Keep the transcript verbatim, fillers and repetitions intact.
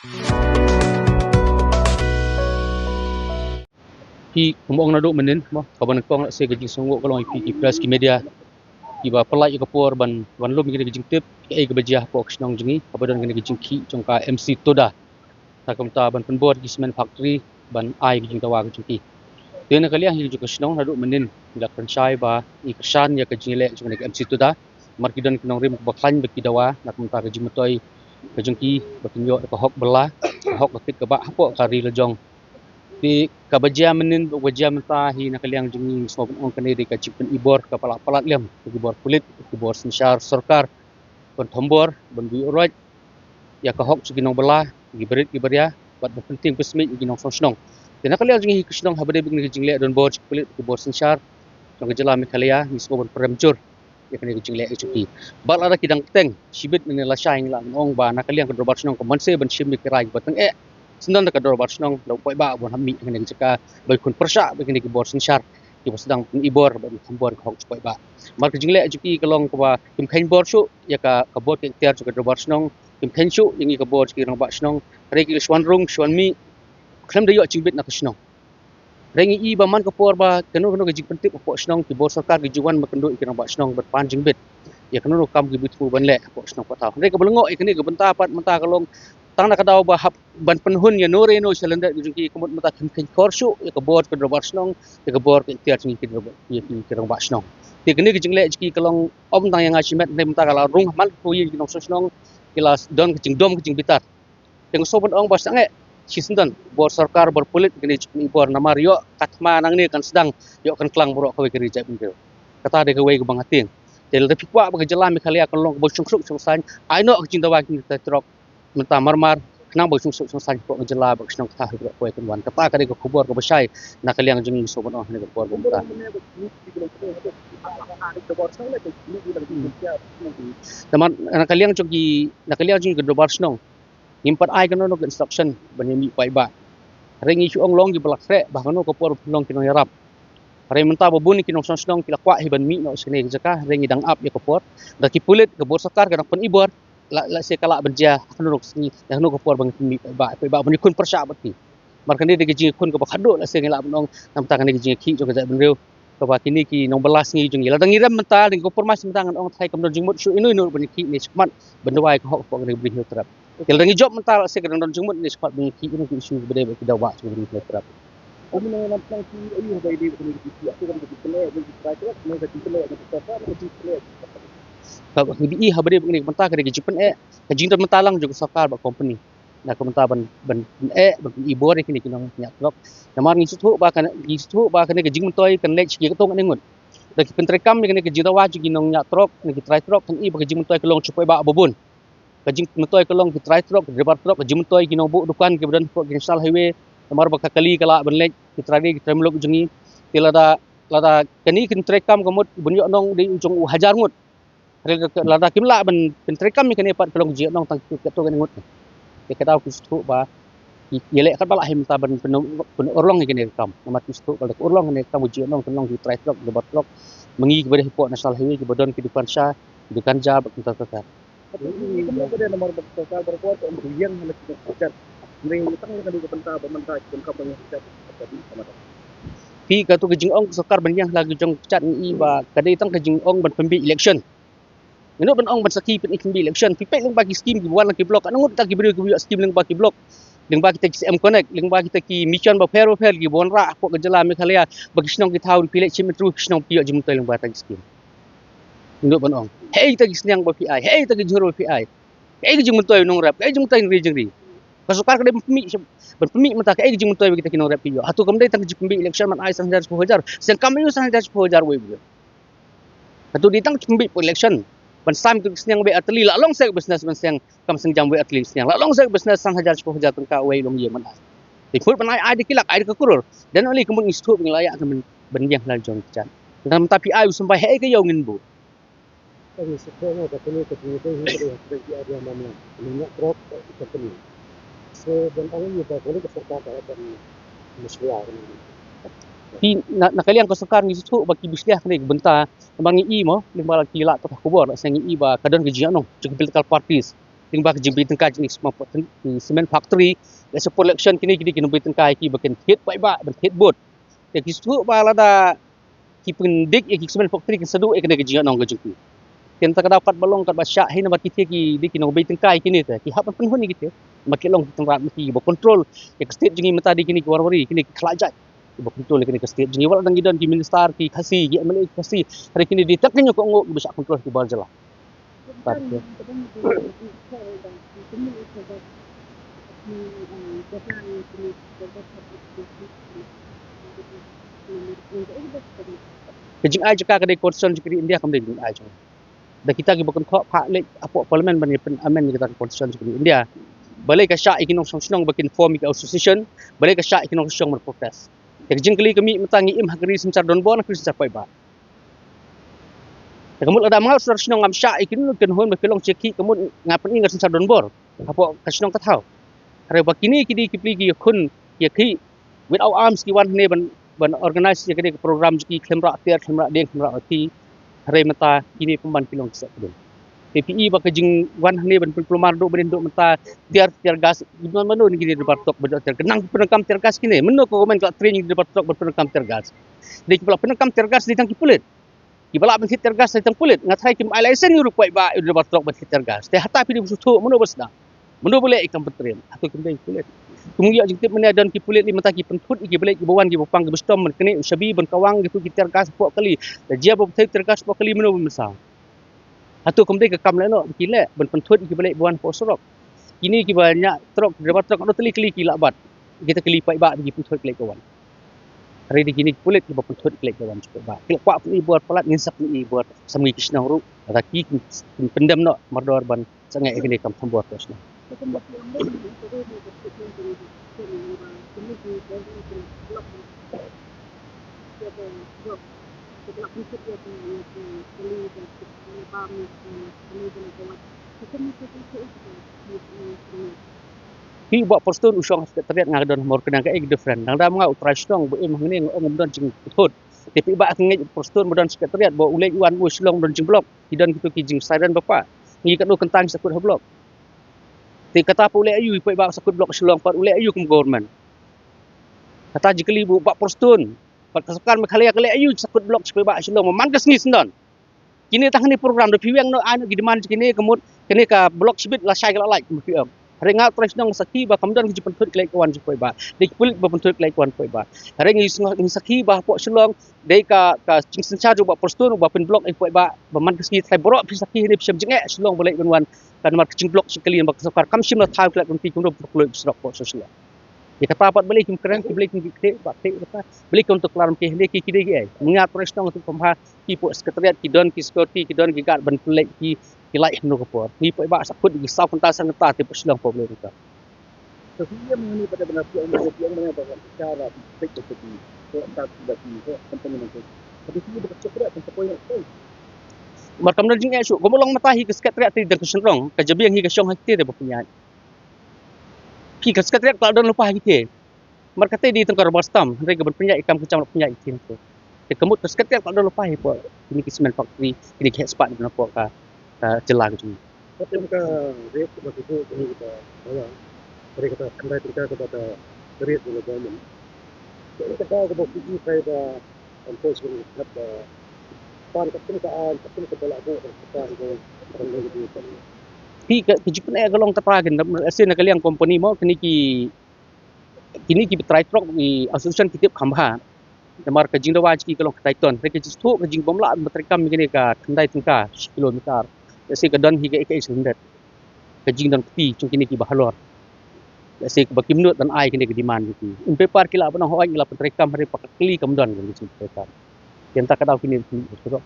Hi, kumba ong naduh mynnin mo, kaba nyngkong la se ka jingsngewnguh ka long ïa phi ki press ki media kiba pynlait ïa ka por ban, ban lum ïa kane ka jingtip kaei kaba jia hapoh ka shnong jong ngi kaba don kane ka jingkhih jong ka M C Tuda. Na ka bynta ban pynbor ki cement factory ban ai ka jingdawa ka jong ki. Te na ka liang hi ka jong ka shnong naduh mynnin ngi la kren shai ba ngi kyrshan ïa ka jingïaleh jong kane ka M C Tuda. Namar ki don ki nongrim kiba khlaiñ ba ki dawa na ka bynta ka jingmyntoi ka jong ki ba kin ïoh da ka hok bylla, ka hok ka kit ka bah hapoh ka ri la jong. Te kaba jia mynnin, kaba jia mynta hi na ka liang jong ngi, ngi sngewbha ban ong kane dei ka jingpynibor ka palat palat lem, ki bor pulit, ki bor synshar sorkar, ban thombor, ban buh roit ïa ka hok jong ki nongbylla, ki barit ki baria, bad ban pyntieng pynsmit ïa ki nongshong shnong. Te na ka liang jong ngi hi ka shnong haba dei bad kane ka jingleh donbor jong ki pulit, ki bor synshar jong ka jylla Meghalaya, ngi sngewbha ban pynrem jur ïa kane ka jingleh ka jong ki. Bad lada ki dang bteng shibit ne lashai, ngi lah ban ong ba na ka liang ka dorbar shnong ka mon se ban shim ïa ki rai kiba tyngeh. Syndon da ka dorbar shnong da u paidbah ban hap mih ha kane ka jaka ba ki khun pyrshah bad kine ki bor synshar kiba sdang ban ibor bad ban thombor ka hok jong u paidbah. Namar ka jingleh jong ki ka long kaba kim kheiñ bor shuh ïa ka, ka bor ka iktiar jong ka dorbar shnong, kim kheiñ shuh ïa ngi ka bor jong ki rangbah shnong. Hynrei ki la shu wan rung shu wan mih, khlem da ïoh jingbit na ka shnong. Hynrei ngi i ba man ka por ba kano kano ka jingpyntip hapoh shnong, ki bor sorkar ki ju wan ban kynduh ïa ki rangbah shnong ban pan jingbit ïa kano kano ka kam kiba ïathuh ban leh hapoh shnong pathaw. Hynrei kaba lyngngoh ïa kane ka bynta pat mynta ka long tang na ka daw ba hap ban pynhun ïa no re no sha lyndet ka jong ki, ka mut mynta kim kheiñ khor shuh ïa ka bor ka dorbar shnong, ïa ka bor ka iktiar jong ki, ki rangbah shnong. Te kane ka jingleh jong ki ka long ym tang ïa nga shimet, hynrei mynta ka la rung ha man ka ïing ki nongshong shnong, ki la don ka jingdom ka jingbitar. Te nga sngewbha ban ong ba sangeh shisyndon bor sorkar, bor pulit, kine ki bor, namar ïoh ka thma nangne kan sdang, ïoh kan klang baroh kawei ka ri jaitbynriew. Kata dei kawei kaba nga tieng. Te lada phi kwah ba ka jylla Meghalaya kan long kaba shongkhruk shongsaiñ, ai noh ka jingdawa kine ki trai trok mynta marmar, khnang ba ka shongsuk shongsaiñ hapoh ka jylla bad ka shnong ka thaw hi baroh kawei kan wan. Kata ka dei ka khubor kaba shai na ka liang jong ngi, sngewbha ban ong ha kane ka por ba mynta. Namar na ka liang jong ki, na ka liang jong ki ka dorbar shnong, ngim pat ai kano kano ka instruction ban ïa mih paidbah. Hynrei ngi shu ong long kiba la khreh ba ha kano ka por phin long ki nongïarap. Hynrei mynta ba bun ki nongshong shnong ki la kwah hi ban mih noh sha kane ka jaka, hynrei ngi dang ap ïa ka por. Da ki pulit, ka bor sorkar ka dang pynibor, la, la se ka lah ban jia ha kano ka sngi, ha kano ka por ba ngi pynmih paidbah, paidbah ban ïakhun pyrshah bad ki. Namar kane dei ka jingïakhun kaba khatduh, la se ngi lah ban ong, namar kane ka jingïakhih jong ka jaitbynriew. Kaba kine ki nongbylla sngi jong ngi, lada ngi rem mynta, dei ka por mas mynta ngan ong, thai kam don jingmut shuh ino ino ban ïakhih ne shakhmat ban dawa ïa ka hok hapoh kane ka Bri Hynñiewtrep. Te lada ngi jop mynta, la se ka dang don jingmut ne shakhmat ban ïakhih ïa kine ki issue kiba dei bad ki dawa jong ka Bri Hynñiewtrep. Ka, ka B E haba dei bad kane ka bynta ka dei ka jingpyneh, ka jingdon mynta lang jong ka sorkar bad company. Na ka bynta ban, ban, ban eh, ban, ban ibor ïa kine ki nongñiah trok. Namar ngi sngewthuh ba kane, ngi sngewthuh ba kane ka jingmyntoi kan leit sha ki katto katne ngut. Da ki pyntreikam ïa kane ka jingdawa jong ki nongñiah trok ne ki trai trok, kan i ba ka jingmyntoi ka long sha u paidbah ba bun. Ka jingmyntoi ka long ki trai trok, ki driver trok, ka jingmyntoi ki nongbuh dukan kiba don hapoh ki national highway. Namar ba ka kali ka lah ban leit, ki trai ri, ki trai muluk jong ngi. Te lada, lada kane ki pyntreikam ka mut ban ïoh nong dei jong u hajar ngut. Hynrei lada kim lah ban pyntreikam ïa kane pat ka long jingïohnong tang katto katne ngut. Te ka daw ki sngewthuh ba ïaleh katba lah hi mynta ban pyn, pynurlong ïa kane ka kam. Namar ki sngewthuh ba lada ka urlong kane ka kam, ka jingïohnong kan long ki trai trok, ki bor trok, ma ngi kiba dei hapoh national highway, kiba don ki dukan sha, ki dukan ja bad kumta kumta. Phi, kato ka jingong ka sorkar ban ïeng ha la ka jong ka kjat, ngi i ba ka dei tang ka jingong ban pynbeit election. Ngin ym ban ong ban sakhi pynbeit election. Phi peit lyngba ki skim kiba wan na ki block, katno ngut tang ki briew kiba ïoh skim lyngba ki block, lyngba kita ki C M Connect, lyngba kita ki mission bapher bapher kiba wanrah hapoh ka jylla Meghalaya, ba ki shnong ki thaw, phi leit shim interview ki shnong, phi ïoh jingmyntoi lyngba kita ki skim. Ngin ym ban ong hei kita ki sniang ba phi ai, hei kita ki jhur ba phi ai. Kaei ka jingmyntoi u nongrep, kaei ka jingmyntoi u nongri jingri. Ka sorkar ka dei ban pynmih, ban pynmih mynta kaei ka jingmyntoi ba kita ki nongrep ki ïoh. Hato kam dei tang ka jingpynbeit election ban ai san hajar shiphew hajar, seng kam ïoh san hajar shiphew hajar wei briew. Hato dei tang ka jingpynbeit election ban sam ki sniang wei ar tylli, la long seh ka business ban seng kam seng jam wei ar tylli sniang, la long seh ka business san hajar shiphew hajar tyngka wei long ïa ban ai. Dei khut ban ai, ai da ki lak, ai da ka klur. Dan ali ka mut ngi sngewthuh ba ngi la ïa ban, ban ïeng ha la jong ka kjat. Namar mynta phi ai u symbai, hei ka ïoh ngin buh. Ka ngi sngewthuh ba kane ka jingïadei hi ka dei ha kane ka area Mamlang, ka nongñiah drok bad ka company. So ban ong ïa ba kane ka sorkar ka ban mushlia. Phi, na, na ka liang ka sorkar ngi sngewthuh ba ki mushlia kane ka bynta, namar ngi i mo, lyngba la ki lad pathai khubor, la seng ngi i ba ka don ka jingïakhun jong ki political parties. Lyngba ka jingbei tyngka jong ki cement factory, lehse por election kine ki dei ki nongbei tyngka ïa ki ba kin thied paidbah, ban thied vote. Te ki shu ba lada ki pyndik ïa ki cement factory kin sa duh ïa kane ka jingïalang ka jong ki. Te mynta ka daw katba long katba shah hi namar kite ki dei ki nongbei tyngka ïa kine te, ki hap ban pynhun ïa kite. Namar ki long ki tynrad, ki ba control ïa ka state jong ngi mynta dei kine ki War Wari, kine ki khlad jait. Ki ba control ïa kane ka state jong ngi, wat la dang ki don ki minister ki Khasi, ki M L A ki Khasi, hynrei kine dei tang ki nongkohnguh ki ba shah control ki bar jylla. Ka jingai jaka ka dei constitution jong ka ri India, kam dei ka jingai jong. Da kita ki ba kynthoh phah leit hapoh parliament ban ïa pyn-amend ïa kita ki constitution jong ka ri India. Balei ka shah ïa ki nongshong shnong ba kin form ïa ki association, balei ka shah ïa ki nongshong ban protest. Te ka jingkylli ka mih mynta ngi im ha ka ri synshar donbor ne ka ri synshar paidbah. Te ka mut lada ma nga u sordar shnong ngam shah ïa kino kino ba ki long sha ki, ka mut nga pyni nga synshar donbor hapoh ka shnong ka thaw. Hynrei ba kine ki dei ki pli ki ïakhun ïakhih without arms ki wan hangne ban, ban organize ïa kane ka program jong ki khlem rah tiar, khlem rah dieng, khlem rah roti. Hynrei mynta kine pynban ki long ki sah kdum. Te phi i ba ka jingwan hangne ban pynkulmar duh mynnin duh mynta, tiar, tiar gas, ki don mano kine ki dei bar tok ba don tiar, ka nang pyndonkam tiar gas kine, mano ka government ka la train ïa ki dei bar tok ban pyndonkam tiar gas. Dei ki ba la pyndonkam tiar gas dei tang ki pulit. Ki ba lah ban thied tiar gas dei tang pulit. Nga tharai kim ai license ïa u ruh paidbah ïa u dei bar tok ban thied tiar gas. Te hata phi dei ba shu thuh, mano ba sdang? Mano ba leh ïa ka kam pyntriem? Hato kim dei pulit? Kum ngi ïoh jingtip mynne don ki pulit lei mynta ki pynthut ïa ki ba leit ki ba wan, ki ba pang ki ba shitom ban kane u shabi ban kawang ïa ki tiar gas hapoh kali. Da jia ba pynthut tiar gas hapoh kali, mano ba mynsaw? Hato kam dei ka kam lehnoh ba ki leh ban pynthut ïa ki ba leit ba wan hapoh surok? Kine ki ba ñiah trok, driver trok, haduh tylli kali ki lah bat. Kita kali paidbah ba ki pynthut ki leit ki wan. Hynrei dei kine ki pulit ki ba pynthut ki leit ki wan sha paidbah. Ki lah kwah pyni bor palat, ngin sa pyni bor samngi ki shnong ruh. Lada ki kin, kin pyndem noh mardor ban sangeh ïa kine ki kam thombor ka shnong. Phi u Bah Prestone u shong ha Secretariat, nga ka don ha Mawryngkneng, kaei ka different? Dang da ma nga u trai shnong ba im hangne nga ong ym don jingpynthut. Te phi bah ka ngeit Prestone ba don Secretariat, ba u leit u wan u Shillong ba don jingblock. Ki don kito ki jingsiren ba pah. Ngi katno kynta ngi sa kut ha block. Te kata pat u leh aïu, paidbah sa kut block Shillong pat u leh aïu kum government? Kata jingkylli ba u Bah Prestone. Pat ka sorkar Meghalaya ka leh aïu sa kut block sha paidbah Shillong, man ka sngi sngewdon. Kine tang kine program da phi weng noh, ai noh ki demand kine, ka mut kane ka block shibit lashai ka la lait, kumba phi ong. Hynrei nga u trai shnong nga sakhi ba kam don ki jingpynthut ki leit ki wan sha paidbah. Dei ki pulit ba pynthut ki leit ki wan paidbah. Hynrei ngi sngew, ngi sakhi ba hapoh Shillong dei ka, ka jingsynshar jong u Bah Prestone uba pynblock ïa paidbah, ba man ka sngi trai baroh phi sakhi hangne phi shem jingeh Shillong ba leit ban wan. Ka namar ka jingblock shi kali ba ka sorkar kam shim la thaw klet ban phi kumno ba kloi surok hapoh Shillong. Ïa kata pat balei kim kren, ki balei kim kit kata, balei kim tuklar ki, ki dei ki ei. Nga u trai shnong tu kumba ki poi Secretariat ki don ki security, ki don ki guard ban pynleit ki, ki lait hangno ka por. Ngi paidbah sa kut ki saw kynta san kynta te poi Shillong poi balei kata. Mar kam don jingeh shuh, kumba long mynta hi ka Secretariat te dang ka shynrong, ka jabieng hi ka shong ha kite te ba pynïaid. Ki ka Secretariat ka la don lypa ha kite. Mar kata dei tang ka rubber stamp, hynrei ka ban pynïaid kam ka jam la pynïaid ïa ki. Te ka mut ka Secretariat ka la don lypa hi poi kine ki cement factory, kine ki heh spah ki don hapoh ka, ka jylla ka jong ngi. Ka tem ka rate kaba ki buh kine kiba bawa, hynrei kata khyndai tyngka kaba ka rate jong ka government. Ka ïa ka daw kaba ki ïohi ba enforcement kaba pan ka kum ka aiñ, ka kum kaba la buh ka pan ka, ka kum ka. Hi ka, ka jingpyneh ka long kata kan, lehse na ka liang company mo, kine ki, kine ki ba trai trok, ki association ki tip kham bha. Namar ka jingdawa jong ki ka long ka Titan. Hynrei ka jingsngewthuh, ka jingbym lah ban treikam ïa kine ka khyndai tyngka shi kilometer. Lehse ka don hi ka, ka, ka jingdon kti jong kine ki ba halor. Lehse kaba kim nud ban ai kine ki demand jong ki. In paper ki lah ban ong hooid ngi la pyntreikam, hynrei pat ka kali kam don ka jingtreikam. Te mynta ka daw kine ki surok.